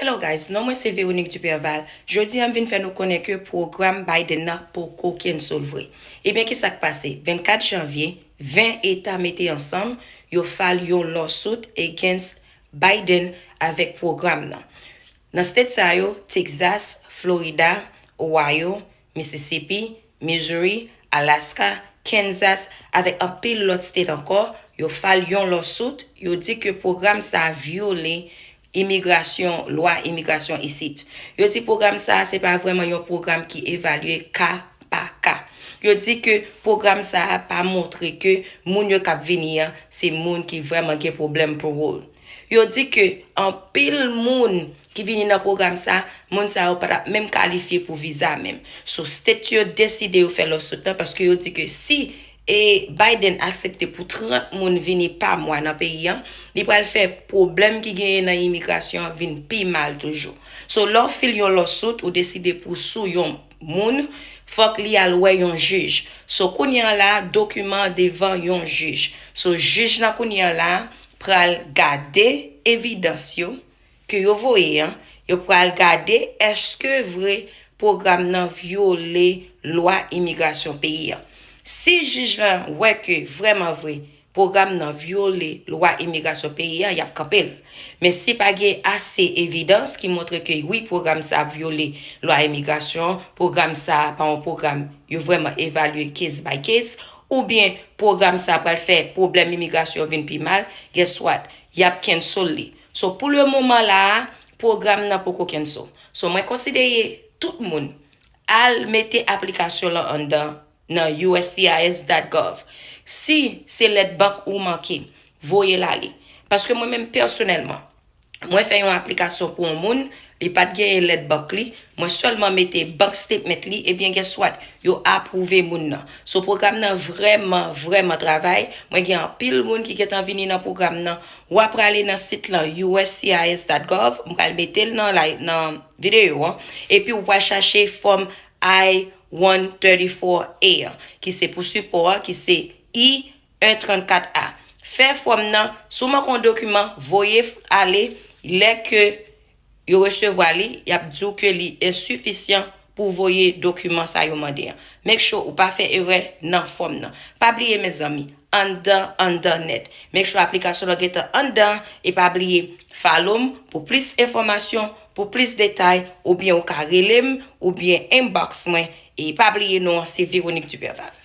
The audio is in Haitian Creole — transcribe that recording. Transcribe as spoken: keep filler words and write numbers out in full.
Hello guys, non mwen se Véronique Duperval. Jodi a m vin fè nou konnen ke pwogram Biden nan poko cancel vre. Ebyen, ki sa k pase? Vennkat janvye, ven eta mete ansanm, yo file yon lawsuit against Biden avèk pwogram nan. Nan state sa yo, Texas, Florida, Ohio, Mississippi, Missouri, Alaska, Kansas, avèk anpil lòt state ankò, yo file yon lawsuit, yo di ke pwogram sa a vyole imigrasyon, lwa imigrasyon isit. Yo di pwogram sa a se pa vrèman yon pwogram ki evalye ka pa ka. Yo di ke pwogram sa a pa montre ke moun yo k ap vini an se moun ki vrèman gen pwoblèm parole. Yo di ke anpil moun ki vini nan pwogram sa, moun sa yo pa t ap menm kalifye pou viza menm. So, state yo deside yo fè lawsuit lan paske yo di ke si e Biden aksepte pou trant moun vini pa mwa nan peyi an, li pral fè pwoblèm ki genyen nan imigrasyon an vin pi mal toujou. So, lè w file yon lawsuit, ou deside pou sou yon moun, fòk li al wè yon jij. So, kounye a la, dokiman an devan yon jij. So, jij lan kounye a la pral gade evidans yo ke yo voye an, yo pral gade èske vre pwogram nan vyole lwa imigrasyon peyi an. Si jij lan wè ke vrèman vre pwogram nan vyole lwa imigrasyon peyi an, y ap kanpe l. Men si pa gen ase evidans ki montre ke wi, pwogram sa vyole lwa imigrasyon, pwogram sa pa yon pwogram yo vrèman evalye case by case, oubyen pwogram sa pral fè pwoblèm imigrasyon vin pi mal, guess what? Y ap cancel li. So, pou le moman la a, pwogram nan poko cancel. So, mwen konsidere tout moun al mete aplikasyon lan anndan nan U S C I S dot gov. Si se lèt bank ou manke, voye l ale. Paske mwen menm pèsonèlman, mwen fè yon aplikasyon pou yon moun, li pa t genyen lèt bank li, mwen sèlman mete bank statement li, ebyen, guess what? Yo apwouve moun nan. So, pwogram nan vrèman, vrèman travay. Mwen gen anpil moun ki gentan vini nan pwogram nan. W a prale nan sit lan U S C I S dot gov, m pral mete l nan, nan videyo an, epi w pral chache fòm I one thirty-four A an, ki se pou sipò an, ki se I one trannkat A. Fè fòm nan, si w manke yon dokiman, voye ale, lè ke yo resevwa li, y ap di w ke li ensifisyan pou voye dokiman sa yo mande an. Make sure ou pa fè erè nan fòm nan. Pa bliye, mezanmi, anndan, anndan nèt. Make sure aplikasyon lan gentan anndan, e pa bliye follow m pou plis enfòmasyon, pou plis detay, oubyen ou ka rele m, oubyen inbox mwen, e pa bliye non an se Véronique Duperval.